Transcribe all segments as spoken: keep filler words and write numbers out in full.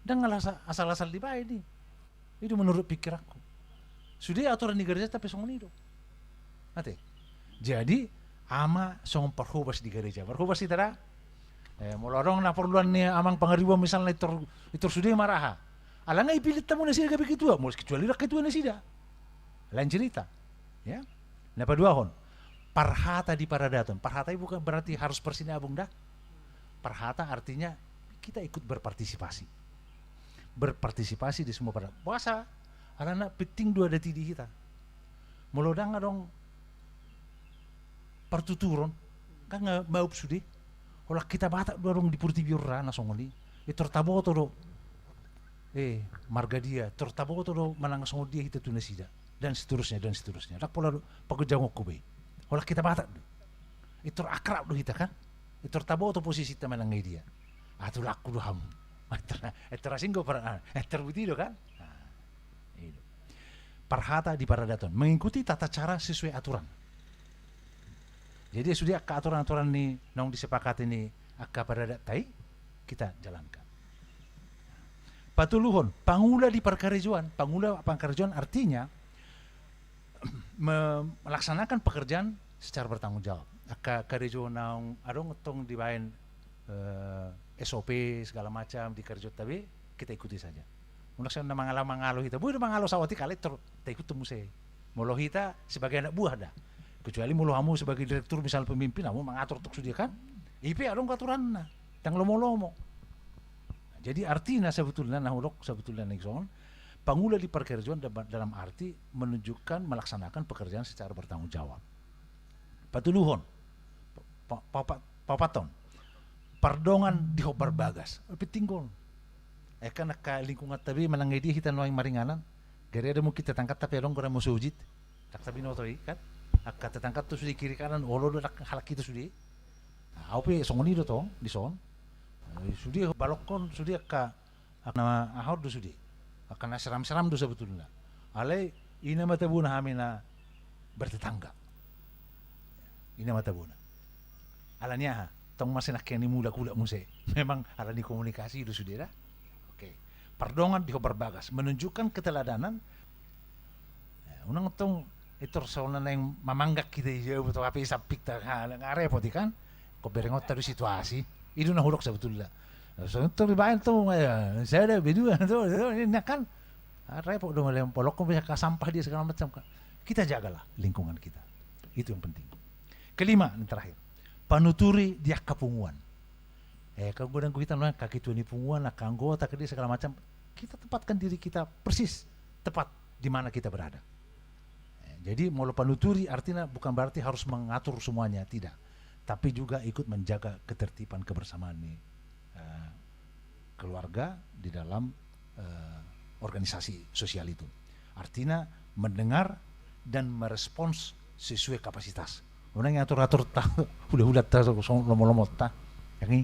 Ndang ala sa-, asal-asal dibaen i. I do menurut pikiranku. Sude aturan ni garejanta pe songon i do. Ate. Jadi, ama songon parhobas di gareja. Parhobas hita da. Eh, molo adong na porluan ni amang pangaribuan misalna, i tor, i tor sude ma ra aha. Ala nga ipillit hamu nasida gabe ketua, molo kecuali ndang ketua nasida. Lain cerita. Ya. Na paduahon, parhata di paradaton. Parhata i bukan berarti harus parsinabung da. Parhata artinya kita ikut berpartisipasi. Berpartisipasi di semua paradaton. Boasa? Alana penting do adat i di hita. Molo ndang adong partuturon, kan nga maup sude. Holan hita Batak do adong di portibi on ra na songon i. Eh, tor taboto do. Eh, marga dia, tor taboto do manang songon dia hita tu nasida. Dan seterusnya, dan seterusnya. Ndang pola do pagonjangonku be. Holan hita Batak do. Eh, tor akrab do hita kan. Eh, tor taboto posisinta manang dia. Ah, tulangku do hamu. Eh, tor, eh, tor asing do par-, ah, eh, tor buti do kan. Nah, i do. Parhata di paradaton. Mengikuti tata cara sesuai aturan. Jadi, sude angka aturan-aturan ni naung disepakati ni angka paradatta i, kita jalankan. Patoluhon, pangula di parkarejoan. Pangula parkarejoan artinya me-, melaksanakan pekerjaan secara bertanggung jawab. Angka karejo naung adong tong dibaen, eh, S O P segala macam di karejonta be, kita ikuti saja. Unang sai na mangalo-mangalo hita. Boi do mangalo saotik alai tor taikuti muse. Molo hita sebagai anak buah da. Kecuali molo hamu sebagai direktur, misal pemimpin, hamu mangatur tok sude kan. I pe adong aturanna. Ndang lomo-lomo. Jadi artina sebetulna, na hudok sebetulna na dison, pangula di parkarejoan da-, dalam arti menunjukkan melaksanakan pekerjaan secara bertanggung jawab. Patoluhon, pa-, pa-, pa-, paopathon, pardongan di hombar bagas. Penting on. Eh, kan angka lingkunganta be manang dia hita nuaeng maringanan. Gari ada mungkin tetangga tapi adong gora musujit. Tak tapi noto i kan. Angka tetangga tu sude kiri kanan, olo do halak hita sude. Nah, au pe songon i do tong, dison. Eh, sude balokkon, sude angka, angka na aha do sude. Angka na seram-seram do sebetulna. Alai, i nama tabona hami na bertetangga. I nama tabona. Alani aha, tong mase nangkin ni mulak-ulak muse. Memang alani komunikasi do sude da. Oke. Pardongan di hombar bagas, menunjukkan keteladanan. Ya, unang tong, eh, tor sauna naeng mamanggak hita i, ya, betul, hape sampikta, ha, nga repot i kan. Ko berengonta do situasi. I do na hudok sebetulna. So, tor dibaen tong, eh, saya ada B dua, tuh, tuh, ini kan. Ah, repot do, male polokkon bisa ka sampah dia segala macam kan. Kita jagalah lingkungan kita. Itu yang penting. Kelima, yang terakhir. Panuturi di angka punguan. Eh, kalau godang hita nuaeng angka ketua ni punguan, angka anggota, angka dia segala macam, kita tempatkan diri kita persis tepat di mana kita berada. Eh, jadi, molo panuturi artinya bukan berarti harus mengatur semuanya, tidak. Tapi juga ikut menjaga ketertiban kebersamaan ni, eh, keluarga di dalam, eh, organisasi sosial itu. Artinya, mendengar dan merespons sesuai kapasitas. Unang atur-atur ta, hula-hula ta, so, so, lomo-lomo ta. Yang i,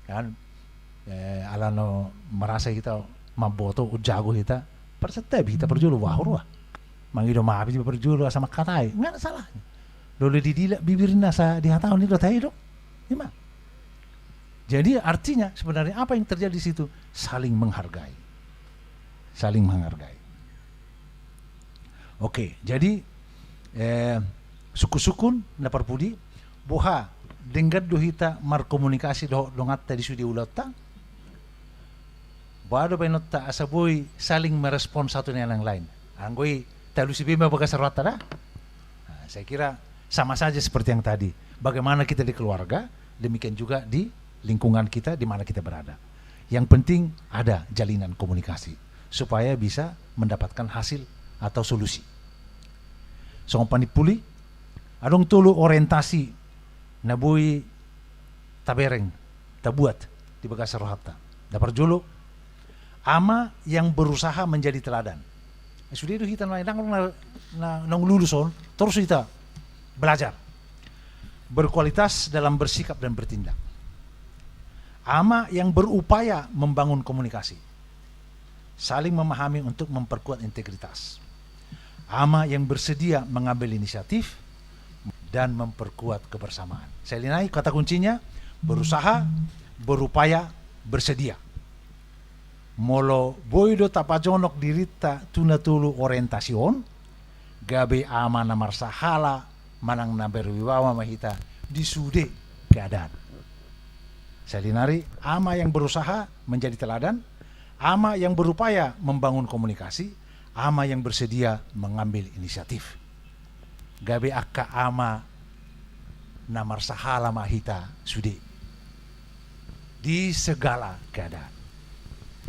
kan, eh, ala no merasa hita mamboto, jago hita. Persetebi hita parjolo, wahur wah. Mangido maaf hita parjolo, asa mangkatai. Nggak ada salahnya. Lolo didilak bibirna asa dihatahon i do tai do. Ima. Jadi artinya sebenarnya apa yang terjadi di situ? Saling menghargai. Saling menghargai. Oke, jadi, eh, sungkun-sungkun na parpudi, boha, denggan do hita markomunikasi dohot donganta di sude ulaonta? Boha do baenonta asa boi saling merespon satu dengan yang lain? Anggo i talusi be ma bagasan rohanta da? Nah, saya kira sama saja seperti yang tadi. Bagaimana kita di keluarga, demikian juga di lingkungan kita di mana kita berada. Yang penting ada jalinan komunikasi supaya bisa mendapatkan hasil atau solusi. Songon panimpuli, adong tolu orientasi na boi tabereng, tabuat di bagasan rohanta. Na parjolo, ama yang berusaha menjadi teladan. Sude do hita na, na, na, naung lulus on, torus hita belajar. Berkualitas dalam bersikap dan bertindak. Ama yang berupaya membangun komunikasi. Saling memahami untuk memperkuat integritas. Ama yang bersedia mengambil inisiatif dan memperkuat kebersamaan. Saya ulangi kata kuncinya, berusaha, berupaya, bersedia. Molo boi do tapajonok dirinta tu na tolu orientasi on, gabe ama na marsahala manang na berwibawa ma hita di sude keadaan. Sahali nari, ama yang berusaha menjadi teladan, ama yang berupaya membangun komunikasi, ama yang bersedia mengambil inisiatif. Gabe angka ama na marsahala ma hita sude di segala keadaan.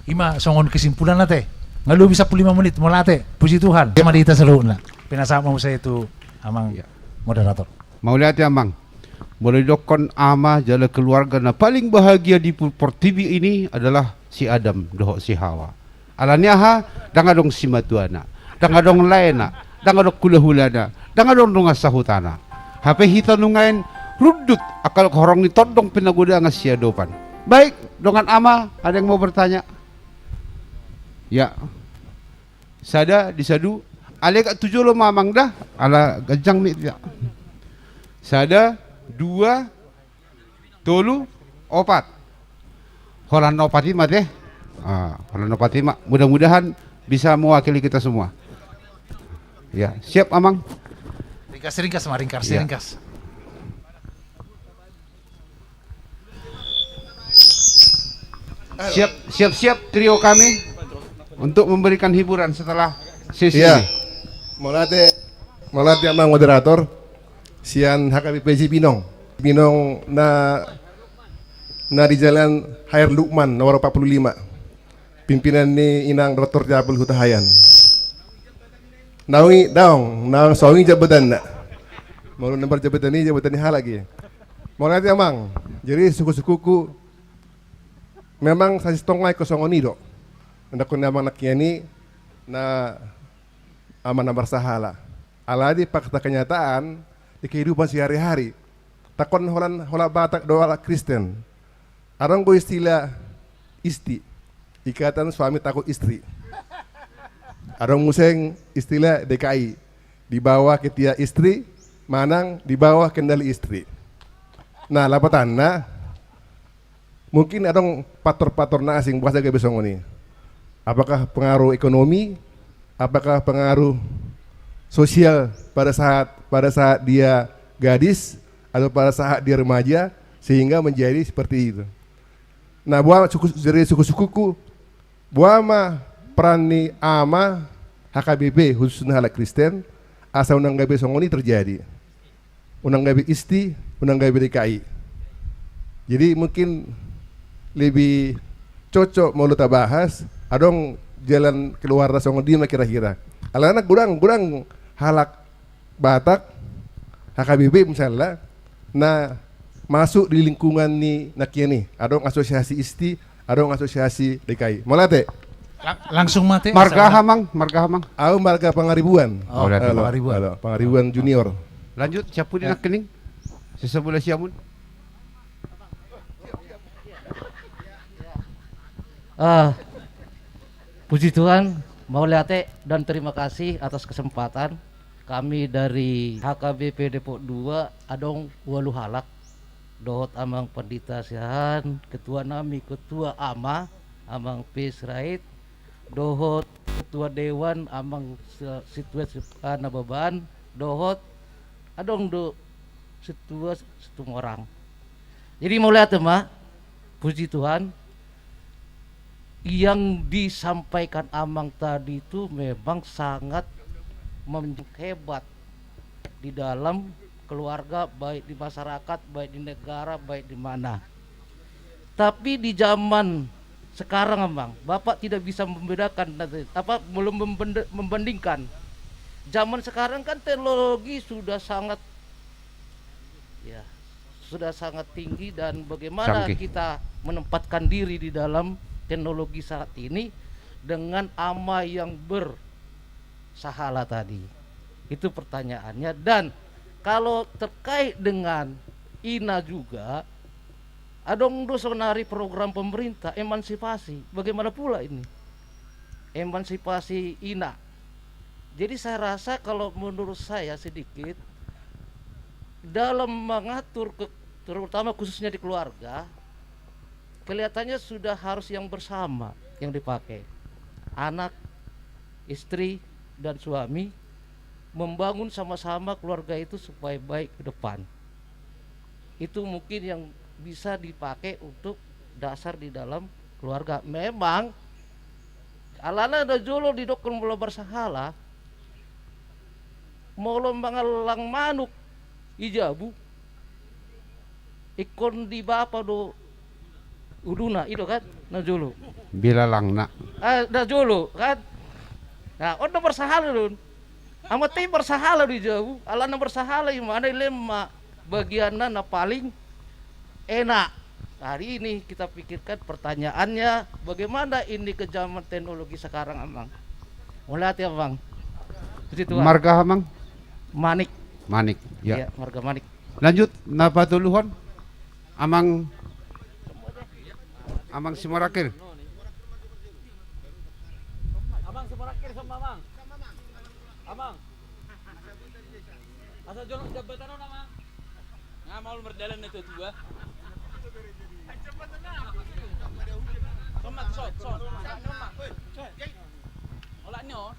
Ima songon kesimpulan ate. Nga lobi sampulu lima menit, mauliate. Puji Tuhan. Ima di hita saluhutna. Pinasahat ma muse tu amang moderator. Mauliate amang. Molo didokkon ama jala keluarga na paling bahagia di pu-, portibi ini adalah si Adam dohot si Hawa. Alani aha? Ndang adong simatuana, ndang adong laena, ndang adong hulahulana, ndang adong dongan sahutana. Hape hita nuaeng rundut angka horong ni tondong pinagodaan siadopan. Baik, dongan ama, ada yang mau bertanya? Ya. Sada, di sadu. Ale gak tu jolo ma amang da, ala ganjang mic ya. Sada, dua, tolu, opat. Holan opat ima te. Ah, holan opat ima. Mudah-mudahan bisa mewakili kita semua. Ya, siap amang. Ringkas, ringkas, ma, ringkas, ya. Ringkas. Siap, siap-siap trio kami untuk memberikan hiburan setelah sesi ini. Mauliate, mauliate amang moderator. Sian H K B P Cibinong. Cibinong na, na di Jalan Hair Lukman nomor empat puluh lima. Pimpinan ni Inang Doktor Japel Hutahaean. Naung i daong, naung songon i jabatanna. Molo na marjabatan i, jabatan ni halak i. Mauliate amang. Jadi suku-sukuku memang sasintongna ingkon songon i do. Ndang ingkon amang nangkin i na ama na marsahala. Alai di fakta kenyataan di kehidupan sehari-hari. Tangkon holan, holan Batak do halak Kristen. Adong do istilah isti, ikatan suami takut istri. Adong muse istilah D K I, di bawah ketia istri, manang di bawah kendali istri. Nah, lapatanna, mungkin adong faktor-faktor na asing boasa gabe songon i. Apakah pengaruh ekonomi? Apakah pengaruh sosial pada saat, pada saat dia gadis atau pada saat dia remaja sehingga menjadi seperti itu? Nah, boha suku, jadi suku-sukuku, boha ma peran ni ama, H K B P, khususna halak Kristen, asa unang gabe songon i terjadi. Unang gabe isti, unang gabe D K I. Jadi mungkin lebih cocok molo tabahas, adong jalan keluarna songon dia ma kira-kira. Alana godang, godang halak Batak, H K B P misalna, na masuk di lingkungan ni nangkin i. Adong asosiasi isti, adong asosiasi D K I. Mauliate. Lang-, langsung ma te. Marga aha amang, marga aha amang? Au marga Pangaribuan. Oh, mauliate. Halo, Pangaribuan. Halo, Pangaribuan junior. Lanjut, siap pudi nangkining. Sesebelah siamun. Ah, puji Tuhan, mauliate dan terima kasih atas kesempatan. Kami dari H K B P Depok dua, adong ualu halak. Dohot amang pandita sian, ketua nami, ketua ama, amang P Sirait, dohot ketua dewan, amang si-, Situet, ah, Nababan, dohot adong do Situa, Situmorang. Jadi mauliate ma, puji Tuhan, yang disampaikan amang tadi itu memang sangat mem-, hebat di dalam keluarga, baik di masyarakat, baik di negara, baik di mana. Tapi di zaman sekarang, amang, Bapak tidak bisa membedakan, apa, belum membenda-, membandingkan. Zaman sekarang kan teknologi sudah sangat, ya, sudah sangat tinggi, dan bagaimana kita menempatkan diri di dalam teknologi saat ini dengan ama yang bersahala tadi? Itu pertanyaannya. Dan kalau terkait dengan ina juga, adong do sonari program pemerintah emansipasi. Bagaimana pula ini? Emansipasi ina. Jadi saya rasa kalau menurut saya sedikit, dalam mengatur ke-, terutama khususnya di keluarga, kelihatannya sudah harus yang bersama. yang dipakai. Anak, istri, dan suami membangun sama-sama keluarga itu supaya baik ke depan. Itu mungkin yang bisa dipakai untuk dasar di dalam keluarga. Memang, alana na jolo didokkon molo bersahala, molo mangallang manuk i jabu, ingkon di bapa do uluna, i do kan, na jolo. Bilalangna. Ah, na jolo, kan? Nah, on do bersahala do on. Amat i bersahala do i jabu, alana bersahala i ma na i lema bagianna na paling enak. Hari ini kita pikirkan pertanyaannya, bagaimana ini ke zaman teknologi sekarang, Amang? Mauliate, Amang. Puji Tuhan. Marga, Amang? Manik. Manik, ya. Iya, marga Manik. Lanjut, na patoluhon. Amang, Amang Simarangkir. Amang Simarangkir, sama Amang. Amang. Asa jolo jabatan on, Amang. Nga maol mardalan na tua-tua. Somat, son, son. Olat ni on.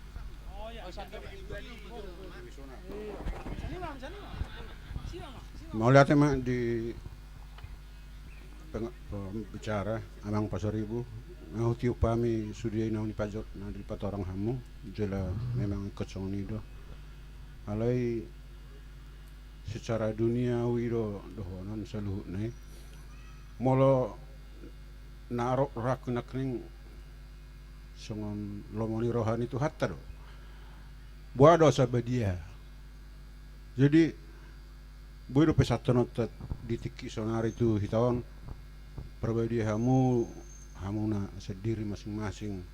Mauliate ma di peng-, pembicara, Amang Pasaribu, nga hutiop hami sude na hunipajo-, na dipatorang hamu, jala memang ingkon songon i do. Alai secara duniawi do dohonon saluhutna i. Molo na ro-, rohangku nangkining songon lomo ni roha ni Tuhanta do. Boha do asa badia. Jadi, boi do pesanhononta di tingki saonari tu hita on, parbadia hamu, hamuna sandiri masing-masing,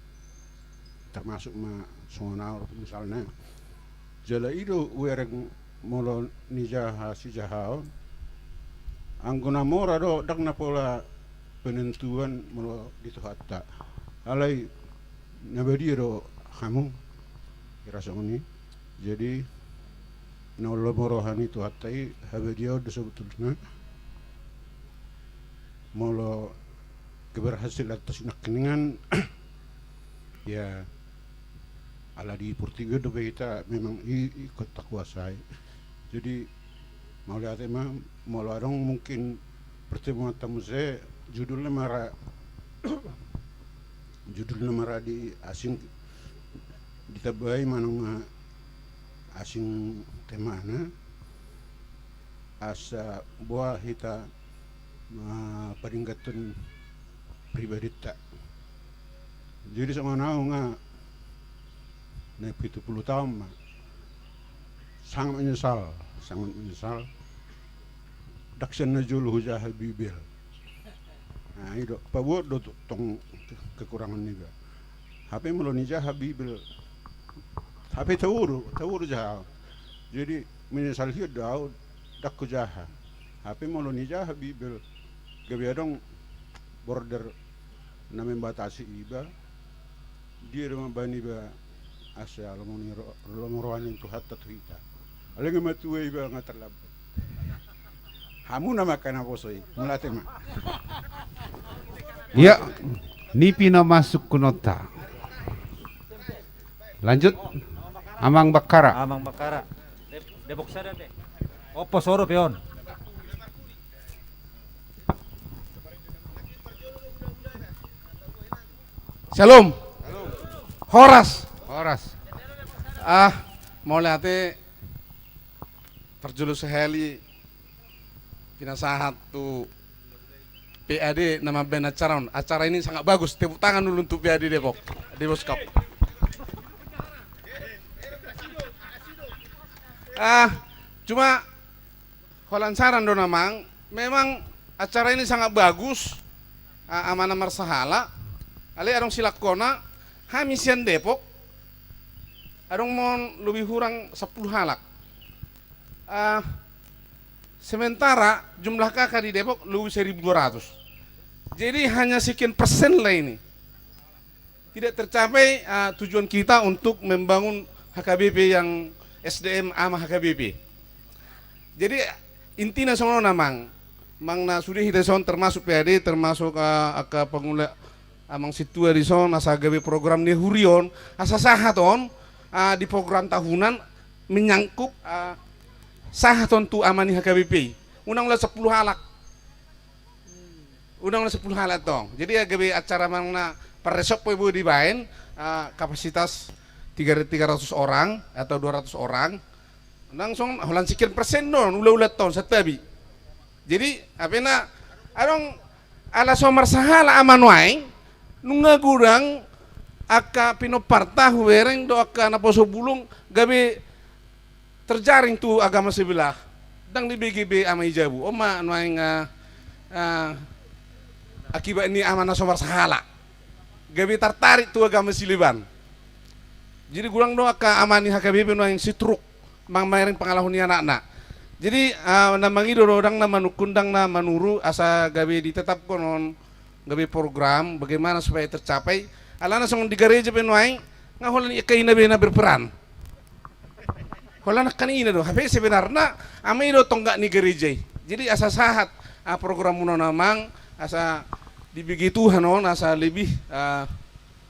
termasuk ma songon au misalna. Jala i do hubereng molo nijaha sijahaon, anggo na mora do, ndang na pola penentuan molo di Tuhanta. Alai na badia do hamu, hira songon i. Jadi, na lomo roha ni Tuhanta i, habadiaon do sebetulna. Molo keberhasilan tu si nangkiningan, ya, ala di portibi on dope hita memang i, i ingkon takuasai. Jadi, mauliate ma, molo adong mungkin pertemuanta muse, judulna ma ra, judulna ma ra di asing, ditambai manang ma asing temana, asa boha hita ma-, padinggathon pribadinta. Jadi songon au nga naeng pitu pulu taon ma. Sangat menyesal, sangat menyesal. Ndang sian na jolo hujaha Bibel. Nah, i do, paboa do tong kekurangan niba. Hape molo nijaha Bibel. Hape tau do, tau do jaha. Jadi, menyesal hian do au, ndang hujaha. Hape molo nijaha Bibel, gabe adong border na membatasi iba, dia do mambahen iba asa lomo ni ro-, lomo roha ni Tuhanta tu hita. Alai nga matua iba nga terlambat. Hamu na mangkana poso i, mauliate ma. Ia, nipi na masuk kunonta. Lanjut, Amang Bakkara. Amang Bakkara. Dep-, Depok sada pe. Opo soro pe on. Shalom. Horas. Horas. Ah, mauliate. Parjolo sahali pinasahat tu P A D na mambahen acara on. Acara ini sangat bagus. Tepuk tangan dulu untuk P A D Depok. Depok Cup. Ah, cuma holan saran do, Amang. Memang acara ini sangat bagus. Ah, amana marsahala. Alai adong silangkona, hami sian Depok adong ma on lobi hurang sampulu halak. Ah, sementara jumlah K K di Depok lobi seribu dua ratus. Jadi hanya sekian persen lah ini. Tidak tercapai, ah, tujuan kita untuk membangun H K B P yang S D M ama H K B P. Jadi intina songon on, Amang. Amang, na sude hita dison termasuk P A D, termasuk, ah, angka pangula-, Amang sintua dison, asa gabe program ni huria on, asa sahat on, ah, di program tahunan menyangkut, ah, sahat on tu ama ni H K B P. Unang ula sampulu halak. Unang ula sampulu halak tong. Jadi, ah, gabe acara manang na parresop pe boi dibaen, ah, kapasitas tiga, tiga ratus orang atau dua ratus orang. Langsung holan sekian persen do on, ula-ula tong, santabi. Jadi, apa na, adong, ala so marsahala ama nuaeng, nunga godang angka pinomparta hubereng do angka naposo bulung gabe terjaring tu agama sebelah. Ndang dibege be ama i jabu. On ma nuaeng, ah, ah, akibat ni ama na so marsahala. Gabe tartarik tu agama sileban. Jadi godang do angka ama ni H K B P nuaeng sitruk. Mang mamereng pangalaho ni anakna. Jadi, ah, na mangido do, ndang na manungkun, ndang na manuru, asa gabe ditetapkon on, gabe program, bagaimana supaya tercapai. Alana songon di gareja pe nuaeng, nga holan angka ina be na berperan. Holan angka ina do, hape sebenarna, ama i do tonggak ni gareja i. Jadi asa sahat, ah, programmuna on amang, asa dibege Tuhan on, asa lebih, ah,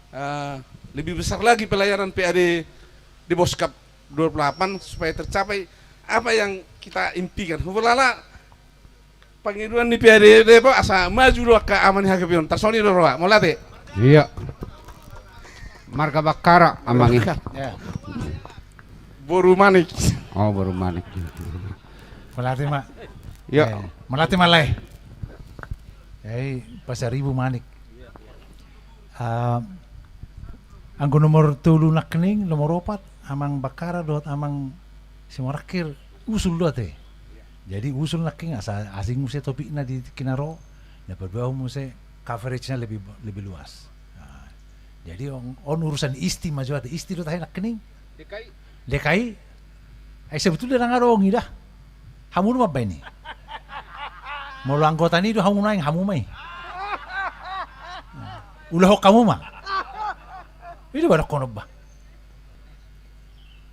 ah, lebih besar lagi pelayanan P A D di Boskap dua puluh delapan supaya tercapai apa yang kita impikan. Huberhala pangidoan ni P A D Depok asa maju do angka ama ni H K B P on. Tarsongon i do roha. Mauliate. Iya. Marga Bakkara amang i. Ya. Boru Manik. Oh, Boru Manik. Mauliate ma. Iya. Eh, mauliate ma lae. Eh, Pasaribu Manik. Ah, anggo nomor tolu nangkining, nomor opat, amang Bakkara dohot amang Simorangkir usul do ate. Jadi usul nangkining asa asing muse topikna di tingki na ro, na paduahon muse coverage-na lebih, lebih luas. Nah, jadi on, on urusan isti ma jo ate, isti do tahe nangkining. D K I. D K I. Ai sebetulna ndang adong i da. Hamu do mambaen i. Molo anggota ni do hamu naeng, hamu ma i. Ulahon hamu ma. I do ba dohonon ba.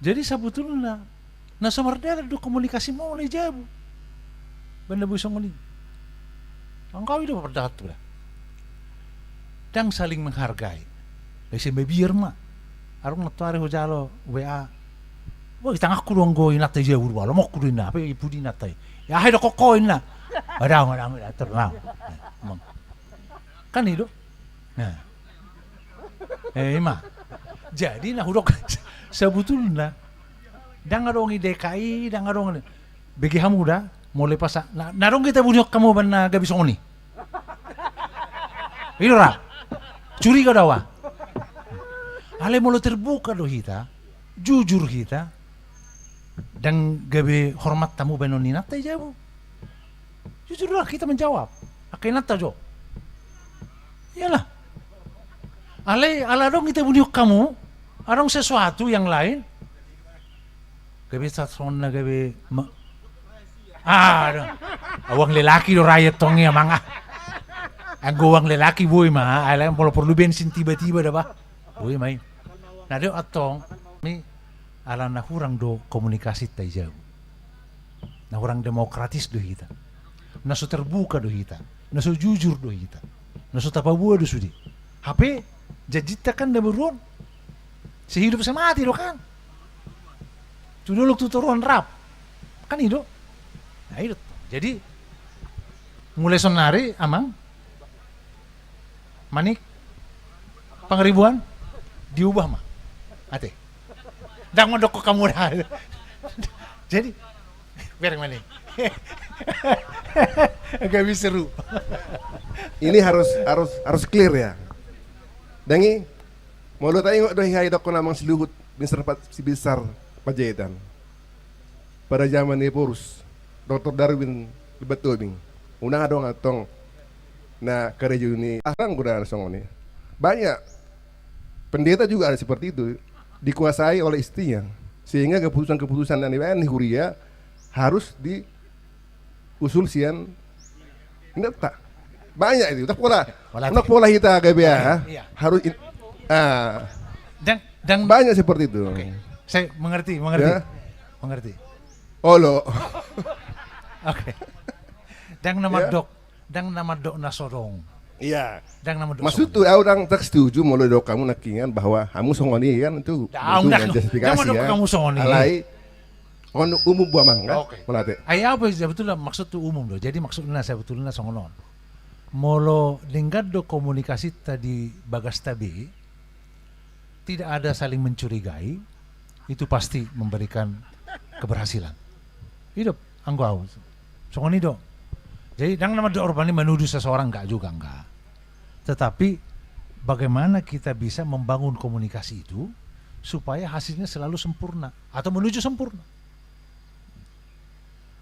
Jadi sebetulna na so mardalan do komunikasi molo i jabu. Baen na boi songon i. Anggo au i do pardalan tu da. Ndang saling menghargai. Ise mabiar ma. Adong nantoari hujalo W A. Wah, di tanganku do anggo inanta i jabu, lomoku do inna, hape i pudi inanta i. Ya, hai dohonon ho inna. Adong, adong, adong, terus, nah. Kan i do. Nah. Eh, ima. Jadi na hudok sebetulna ndang adong i D K I, ndang adong. Bege hamu da, molo i pasa, na, na adong hita bunihon hamu baen na gabe songon i. I do ra. Curiga do au. Alai molo terbuka do hita, jujur hita, ndang gabe hormat hamu baenon ni inanta i jabu. Jujur lah kita menjawab. Angka inanta jo. Iyalah. Alai, ala adong hita bunihon hamu, adong sesuatu yang lain. Gabe sasona gabe ma-, ah, adong. Uang lelaki do rakyat tong i amang ah. Anggo uang lelaki boi ma, alai molo porlu bensin tiba-tiba da ba. Boi ma i. Na do antong ni ala na hurang do komunikasinta i jabu. Na hurang demokratis do hita. Na so terbuka do hita. Na so jujur do hita. Na so tapaboa do sude. Hape janjinta kan na baru on. Sehidup semati do kan. Tu dolok tu toruan rap. Kan i do. Nah, i do. Jadi mulai sonari amang Manik, Pangaribuan, diubah ma. Ate. Ndang mandok hamu da. Jadi, bereng Manik. Agak seru. Ini harus, harus, harus clear ya. Ndang i, molo taingot do hea didokkon amang si Luhut, Mister Pat-, si Besar Panjaitan. Pada zaman Ephorus, Doktor Darwin, Lebak Tobing. Unang adong antong na karejo ni, ah, anggo na songon i. Banyak pendeta juga ada seperti itu, dikuasai oleh istrinya. Sehingga keputusan-keputusan yang dibaen ni huria harus diusul sian inanta. Banyak itu. Unang pola, unang pola hita gabe, ah. Iya. Harus in-, ah. Ndang, ndang. Banyak seperti itu. Oke. Saya mengerti, mengerti. Ya. Mengerti. Olo. Oke. Ndang na mandok, ndang na mandok na so adong. Iya. Ndang na mandok songon i. Maksudhu, au ndang tak setuju molo didok hamu nangkiningan bahwa hamu songon i kan, itu butuh justifikasi, ya. Ndang mandok hamu songon i. Alai on umum, amang, kan? Oke. Molo ate. Ai au pe sebetulna maksudhu umum do. Jadi maksudna sebetulna songon on. Molo denggan do komunikasinta di bagasta be, tidak ada saling mencurigai, itu pasti memberikan keberhasilan. I do anggo au. Songon i do. Jadi, ndang na mandok rupani menuduh seseorang, enggak juga, enggak. Tetapi, bagaimana kita bisa membangun komunikasi itu supaya hasilnya selalu sempurna atau menuju sempurna?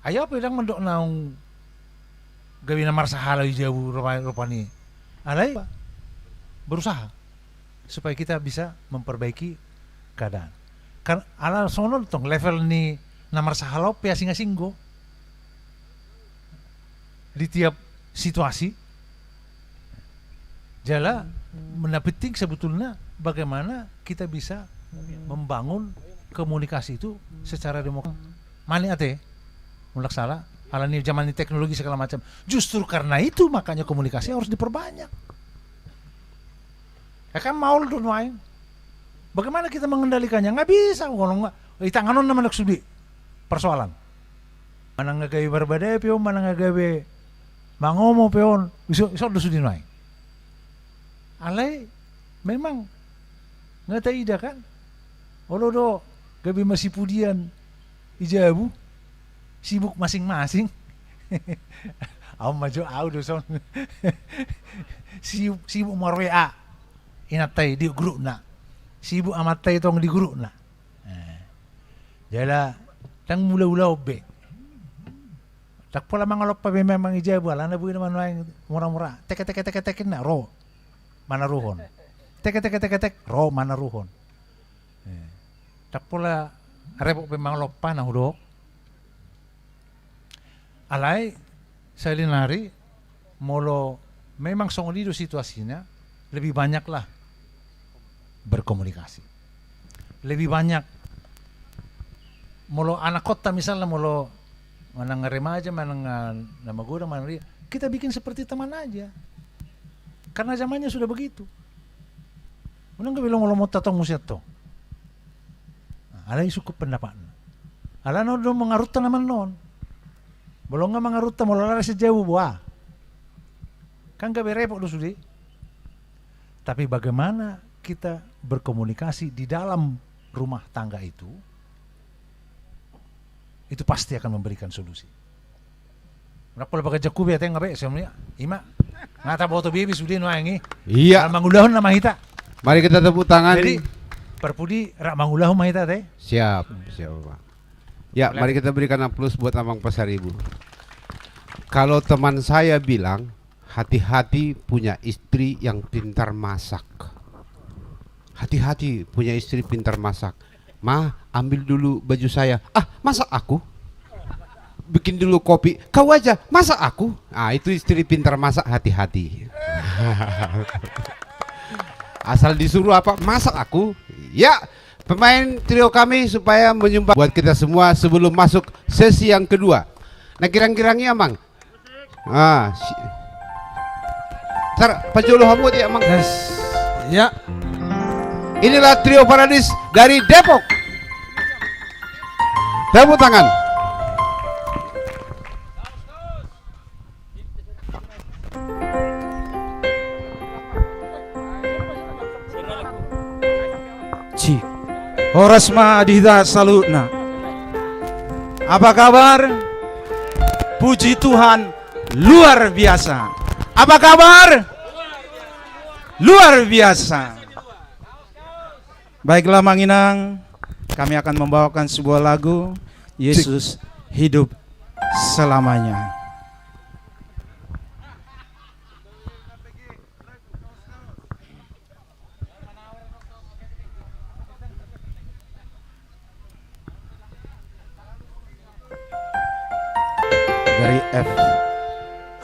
Ai au pe ndang mandok naung gabe na marsahala i jabu rupa-, rupani. Alai berusaha supaya kita bisa memperbaiki keadaan. Kan ala songon on tong level ni na marsahala on pe asing-asing do di tiap situasi. Jala na penting sebetulna bagaimana kita bisa membangun komunikasi itu secara demokratis. Mani ate, mulak sala, ala ni zaman ni teknologi segala macam. Justru karena itu makanya komunikasi harus diperbanyak. Ya kan, maol do nuaeng. Bagaimana kita mengendalikannya? Nggak bisa, ngolong nggak. Di tangan on nama nak sudi persoalan. Manang gabe marbadai pe on, manang gabe mangomo pe on, iso, iso do sudi nuaeng. Alai memang nggak taida kan? Olo do gabe masipudian i jabu, sibuk masing-masing. Au ma jo, au do son. Sibuk, sibuk mar-W A inanta i di grupna. Sibuk amanta i tong di grupna. Eh. Jala ndang mangula-ula on be. Ndang pola mangalompa be memang i jabu, alana boi nama nuaeng mura-mura. Tek, tek, tek, tek, tek, na ro manaruhon. Tek, tek, tek, tek, ro manaruhon. Eh. Ndang pola repot be mangalompa na hudok. Alai, sahali nari, molo memang songon i do situasina, lebih banyaklah berkomunikasi. Lebih banyak, molo anakhonta misalna, molo manang remaja, manang, ah, na magodang, manang ria, kita bikin seperti teman aja. Karena zamannya sudah begitu. Unang gabe lomo-lomonta tong muse tong. Alai sungkun pendapatna. Alana on do mangarunta na mannon. Molo nga mangarunta, molo laras sian jabu, boha. Kan gabe repot do sude. Tapi bagaimana kita berkomunikasi di dalam rumah tangga itu, itu pasti akan memberikan solusi. Ndang pola paganjangku be, ate, nga be, sian i ma. Nga taboto be be sude nuaeng i. Iya. Mangulahon nama hita. Mari kita tepuk tangan. Jadi, parpudi rap mangulahon ma hita, ate. Siap, siap, Pak. Ya, mari kita berikan aplaus buat Amang Pasaribu. Kalau teman saya bilang, hati-hati punya istri yang pintar masak. Hati-hati punya istri pintar masak. Ma, ambil dulu baju saya. Ah, masak aku? Bikin dulu kopi. Kau aja, masak aku? Ah, itu istri pintar masak, hati-hati. Asal disuruh apa, masak aku. Ya, pemain trio kami supaya menyumbang buat kita semua sebelum masuk sesi yang kedua. Nah, girang-girang i, Amang. Ah, si-, tar, pajolo hamu dia, Mang. Yes. Ya. Inilah Trio Paradis dari Depok. Tepuk tangan. Cik. Horas ma di hita saluhutna. Apa kabar? Puji Tuhan, luar biasa. Apa kabar? Luar biasa. Baiklah, Amang Inang, kami akan membawakan sebuah lagu, Yesus Hidup Selamanya. Dari F